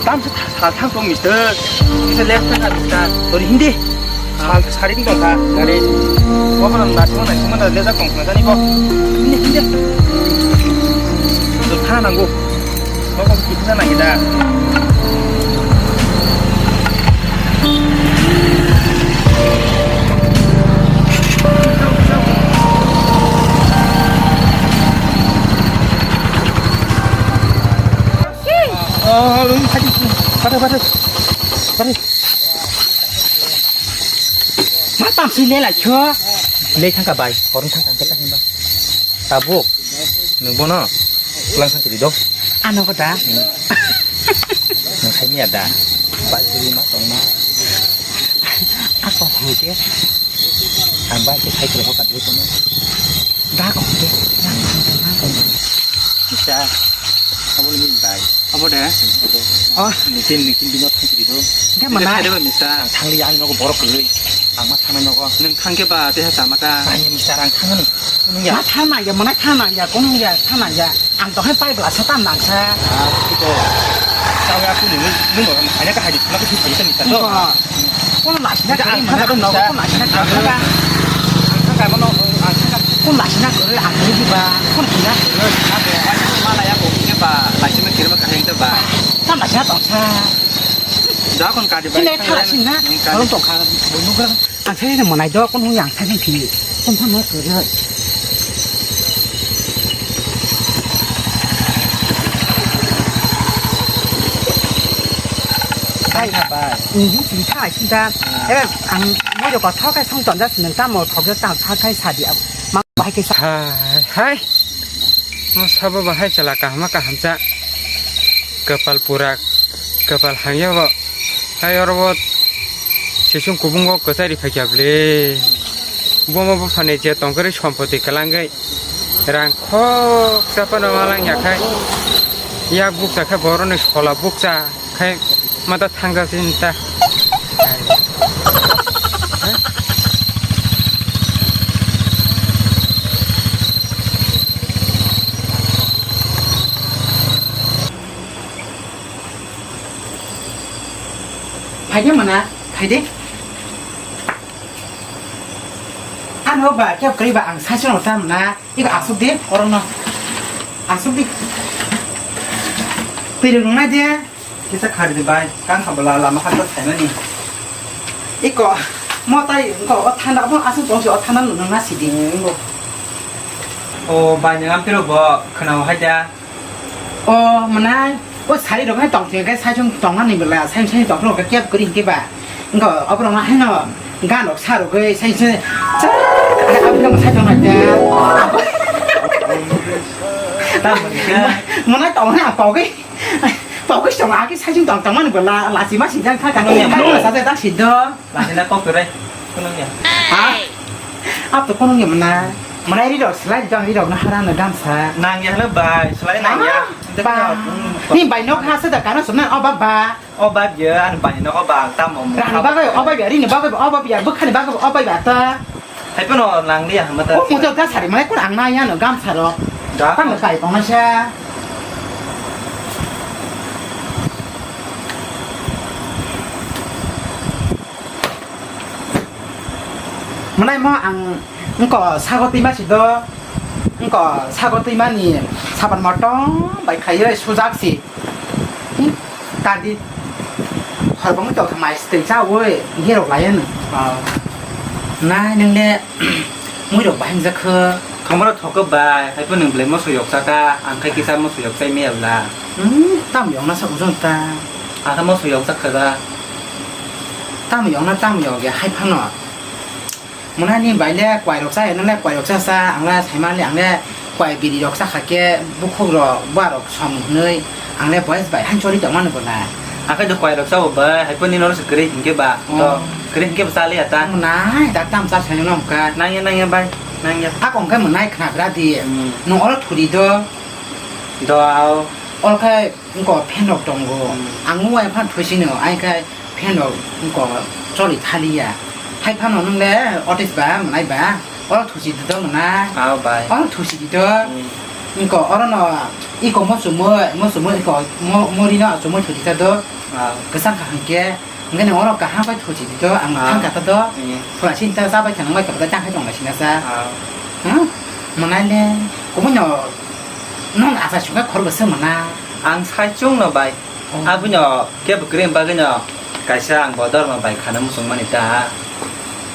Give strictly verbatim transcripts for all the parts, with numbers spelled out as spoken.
Tam se sal thang tong mister. Kisa left thang mister. Tori hindi. Sal sari tong kha gari. Ko ko na sima na sima da le da tong na ni ko. Hindi hindi. Dur thang nanggo. Ko ko kisa na hida. Oh, pada, pada. Pada. Ma tam si le la kho. Le thang ka bai, horong thang ka ta hin ba. Tabuk. Nung bono. Pulang thang kiri do. Ano ko da. Nung khai mi ada. Bai kiri ma tong ma. Ako huje. Ang bai ke khai kiri ho ka do kono. Da ko huje. Yang thang thang ma ko. Kisa. Abo ni bai. Abo de. Oh. Nitin nitin bino thang kiri do. Dia mana? Ada misa. Thang li ang nogo borok kiri. Ang ma thang nogo. Nung thang ke ba te ha sama ta. Ani misa ang thang ni. Kuno ya. Ma thang na ya, mana thang na ya, kuno ya, thang na ya. Ang to hai pai bla sa tam nang sa. Ah, ito. Tawa aku ni, ni mo, hanya ka hadis, na ka hadis ni ta to. Ko na sina ka, mana ko no, ko na sina ka. Ang ka mano, ang ka. Ko na sina ko, ang ko di ba, ko na sina ko. Mana ya ko ke ba, la sina kiri ba ka hente ba. Tam na sina tong sa. Da kon ka di ba. Sina thara sina. Kalau tong ka, bunu ka. Ang sai ni manai do, kono yang sai ni phi. Kon pha ma kena. Ai ha bai. Ini sing thai sing ta. Eh, ang mo jo ko thok kai song ton da sing ta mo thok jo ta thak kai sa di. Ma bai ke sa. Hai, hai. Mo sabo bahai chala kahma kahamcha. Kapal pura, kapal hamya bo. Hai oro bo sisung kubungo kwchari phaikya bwle. Bomo buphani je tongkhe sompoti kwlangwi rang khoksa phano malangya khai yak bukcha khe boroni sola bukcha khai mata thangja sinta. Phaide mana, phaide. Ano ba, kya kari ba ang sa sino ta mana. Iba asuk di, orono. Asuk di. Tiri nung na dia. Kisa khari di bai, kang khabala lama khat ta thaimani. Iko, mo tai, ko o thanda, mo asuk tongsi o thanda nung na sidi. O bai nang am tiro bo, khna o hai da. O mwnai, o sari rok hai tong thung khe saichung tong nani bwla, sai sai tong rok kep kwrwi hwnkhe ba. Wngkha oborok ma haino gan rok sa rwgwi sai sai char kha aboni sai tong nai khe. Mwnai tong na pogwi, pogwi tong aki saichung tong tong mani bwla, lachi ma sijak kha kha. Ano ya, ano sa ta sido. Lachina kok turai. Kunung ya. Ah. Ap to kunung ya mana? Mana ri rok slide jang ri rok na hara na dam sa. Nang ya halo bai, slide nang ya. Ah, ba. Ni bai nok ha sa da kana sum na o ba ba. O ba ya, an bai no o ba tam mo. Rang ba ba o ba ya, ri ni ba ba o ba ya, bukha ni ba ba o ba ya ta. Hai pano nang li ya hama ta. O mo to ga sari mana kun ang na ya no gam sa ro. Da. Pan kai kong na sa. Mwnai mo ang wngko sago twima si do, wngko sago twima ni sapan motong bai khaiwi sujak si. Hmm, tadi hor bangwi tong kha mai swtwi chawi gerok lai ano. Ah. Nai nung le mui rok bahai wngjakha. Thongmoro thokok bai, hai phano nwng belai moso yok chaka, ang khai kisa moso yok chai maya bla. Hmm, tam yok na sa ujung ta. Ang khe moso yok chakha da. Tamo yokna tamo yok ya hai phano. Mwnani bai le kwai rok cha, nang le kwai rok cha cha, ang le saimali ang le kwai biri rok cha kha khe bukhuk rok ba rok som hwnwi ang le boys bai han chori tong mano bwla. Akhe do kwai rok cha bo bai, hai phone ni noro se kwrwi hinkhe ba. Oh. Do kwrwi hinkhe ba cha le ya ta. Mwnai da tam cha sai no ka. Nang ya, nang ya bai, nang ya. Akong khe mwnai khna gra di. Hmm. Nung oro thuri do. Do ao. Ol khai Wngkha fan rok tongo. Hmm. Ang o bai phano thuisino, ai khe fan rok wngkha choli thaliya. Hai phano nung le office ba, mwnai ba, oro thusi di do mwnai. Ah, bai. Oro thusi di do. Hmm. Wngkha oro no Iko mo chumui, mo chumui iko mo, mo rino achumui thuti ta do. Ah. Kwchang kaham khe, hwnkhe nang oro kaham bai thuti di do, ang Ah. thang kha ta do. Hmm. Phura sin ta cha bai kha nang bai kha ta tang khai tong lai sina sa. Ah. Hmm? Manai le, kumo no, non asa chunga khor bwswk mana. Ang sai chung no bai. Oh. Aboni kebo kwrwi bagwi no kaisa ang bo dorma bai khana muchung mani ta.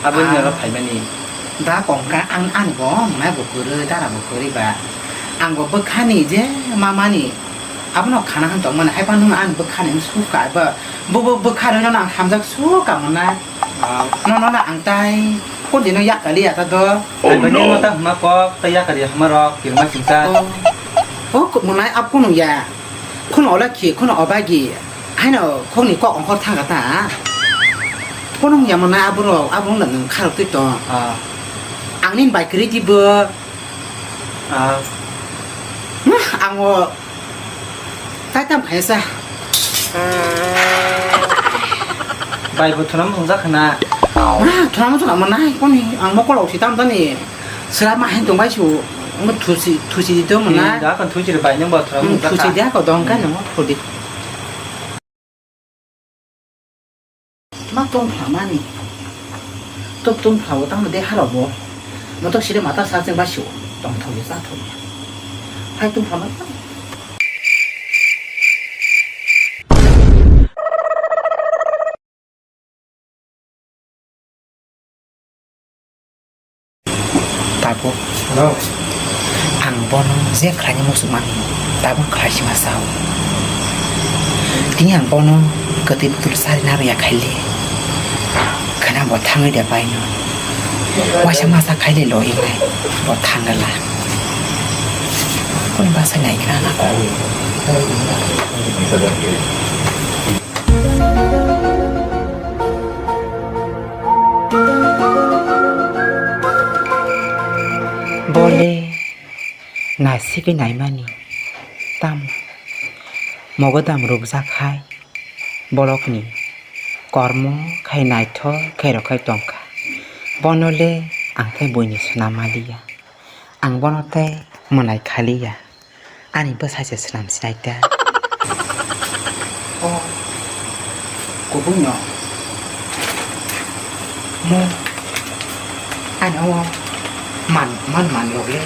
Aboni Ah. no phaimani. Da kongka ang, ang bo mwnai bo kwrwi, dara bo kwrwi ba. Ang bo bwkhani je mamani abono khana han tongmani, hai phano ang bwkhani suka ba. Bo, bo bwkha rwino ang hamjak suka mwnai. Ah. No, no, no, ang tai kondino yakali ya ta do. Oh, Hai bani no. no ta hma kok, ta yakali hma rok, kirma singsa. Oh. Oh, kok mwnai ap kono ya. Khun ola khi, khun obagi. Haino khokni kok ongkhor thangkha ta. Phunung ya mwnai aborok, aborok no nwng kharok twi tong. Ah. Ang nini bai kwrwi di bo. Ah. Ang o tai tam khaisa. Bai bo thunam thungjak khna. Ma, thunam thunam mwnai, koni ang mokol rok si tam tani. Sera ma hin tong bai su, mo thusi, thusi di to mwnai. Hmm, da kan thusi bai nang ba thunam Hmm, thungjak thusi kha. Dia ko dong kai Hmm. nang, thudi. Ma tong phlamani. Tok tong phlao tamo de haro bo. Motok sire mata sa cheng ba su. Tong thong sa thong. Hai tong phlama. Tabuk. Hello. Ang bono je khlaini muchungmani, tabuk khlai sima sao. Tini ang bono kwtwi butul sari narwkya khaile. Khwna bo thangwi de baino. Waisa masa khaile lo inai bo thangala. Kuni basa nai khna na ko. Bole naisigwi naimani tamo mogodam rukjak hai borokni kormo khai naithok khe rok khai tongkha. Bono le ang tei buini swnam maliya, ang bono tei mwnai khaliya. Ani bwsai se swnam sinai ta. O kubui no. Mo. Ani o man, man, man rok le.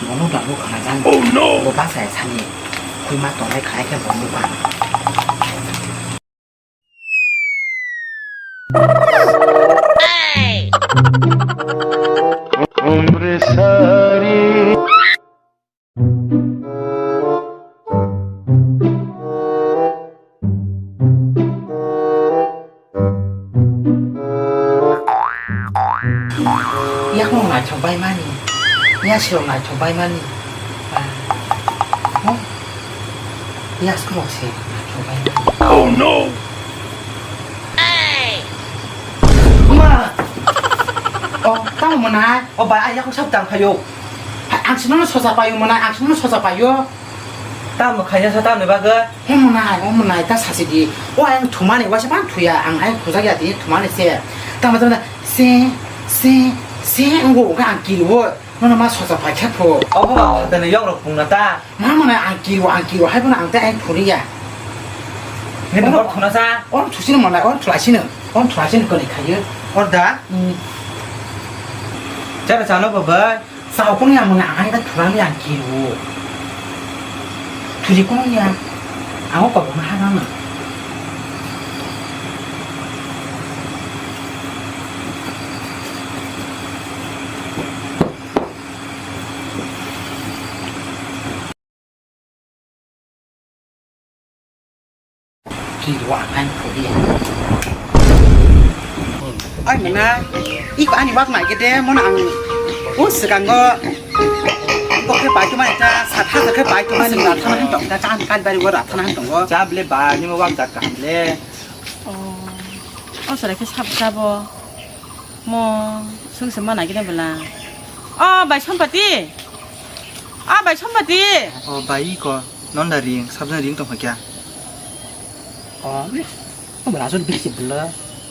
Bono da bo khana jan. Oh no! Bo bwsai sani. Khui ma tongnai khanai khe bo mo ban. Yakung naithok bai mani. Yasirok naithok bai mani. Ah. Oh. Yasirok se naithok bai mani. Oh no! Ma! Oh, tamo mwnai? Oh, bai, ai yakung sab tang phaio. Hai, ang sinono sosa paio mwnai, ang sinono sosa paio. Tamo khaina sa tamni bagwi? He mwnai, o mwnai, ta sasi di. O ayang thumani, waisa phan thuya, ang ayang thujakya tini thumani se. Tamo tamo se, se, se, wngkha ang kiriwo. Nono ma sosa paikha pho. Obo ba phatani yogrok pungna ta. Ma mwnai ang kiriwo, ang kiriwo, hai bono ang tei ayang thuriya. Nini bokol thuna sa? O thusini mwnai, o thulaisini, o thulaisini koni khayo. Orda? Hmm. Chara chalo baba. Sao kung yang mwnga ang ta thurang yang kiriwo. Thuji kung yang. Ang ko bang ha bang. Kiriwo ang ani phuriya. Oi mwnai, iko ani wak nai gede, mono ang o swkango bokhe pai tongmani ta, sat hajar khe pai tongmani. Rathana han tong ta, chan kan bari wo rathana han tongo. Cha ble ba, nimo wak jak kaham le. Oh, o sara khe sab sabo. Mo, sung se mana gini bela. Oh, bai Sompati. Ah, bai Sompati. Oh, bai ko. Non da ring, sabjang ring tong kha kya? Oh, oh, bela so bisi bela.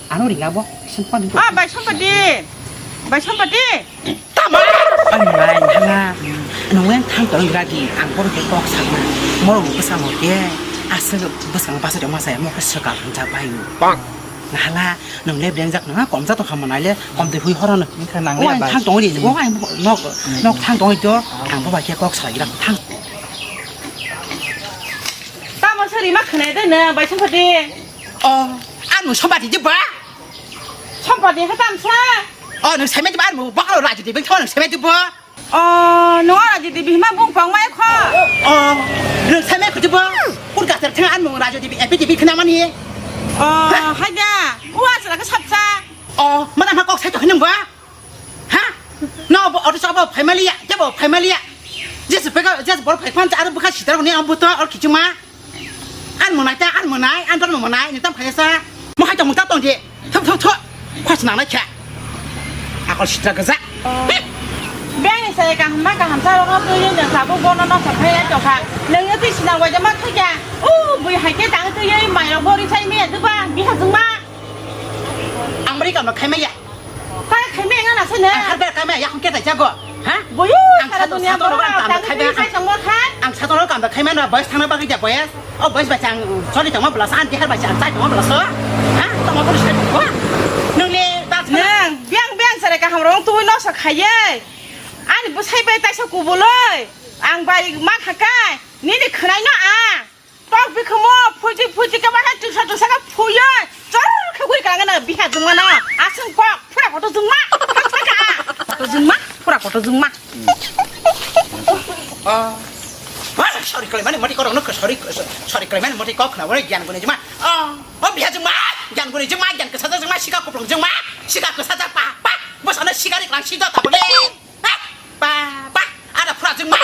Ano ring abo, Sompati. Ah, bai Sompati. Bai Sompati. Tama. Ai, mai, hana. Nwng yang thang tong gra di, ang bono khe kok sakna. Morok bwskango khe aswk bwskango basa tongma saya, mo khe swkang hwnjak bai. Bang. Nahala, nwng le blengjak nang, komjak tong kha mwnai le, kom twi hui horo no. Wngkha nang le. O ang bai. Thang tong di, o ang nok, nok thang tong di to, ang bo bai khe kok sai gra thang. Tamo sari ma khne de na, bai sung khati. O, ang nwng sombati di ba? Sombati kha tam sa. O, nwng semai di ba, ang bo bakalo raji di, beng thang nwng semai di ba? O, nwng Rajo Devi hima bung pong mai kho. O, nwng sai mai khujibo. Pur gaser thang an nwng Rajo Devi, epi Devi khna mani. O, hai da. U asra ka sapsa. O, mana ma kok sai to hinung ba? Ha? No, bo auto sabo phaimaliya, jabo phaimaliya. Jesu pega, jesu bor phaiphan cha aru bukha sitra ni ambuto or kichuma. An mwnai ta, an mwnai, an dormo mwnai, ni tam khaisa. Mo hai tong ta tong je. Thop thop thop. Khos nang nai kha. Akol sitra gaja. Beng ni sai kaham ma kaham sa rok twi ni sabo bono no sa phai to kha. Nang yo twi sinang wai ma thai kha. U bui hai ke tang twi mai rok bori sai mi ya duba biha jung ma. Ang bari kam khai mai ya. Kaya khaimai wngna se ne? Ang kharbe khaimai, yakung keta jago. Ha? Boyo, ang sara dunia sato borok ang tang khai twi ba. Sai tongmo kha. Ang sato rok ang khai mano, boys thangna bagwi ja boys. O boys bai chang choli tongma bwlasa, ang bihar bai chang chai tongma bwlasa. Ha? Tongma bwlasa tongma. Nung le ta. Nang biang biang sare kaham rong twi no sa khaiye. Ani bwsai bai taisa kubuloi. Ang bai ma khakai. Nini khwnai no a. Tok bikhumo phuji phuji khe bahai tusa tusa khe phuyo. Chor khe guri kang na biha jungma na. Aswng kok phura koto jungma. Koto jungma, phura koto jungma. Ah. Wah, sorry, klemani mati korok nuk, sorry, sorry, klemani mati kok na wale gyan guni jungma. Ah, oh biha jungma, gyan guni jungma, gyan kesa jungma, sika kuplung jungma, sika kesa pa pa. Bosana sika ri klang sida tabule. Ha? Pa pa. Ada phura jungma.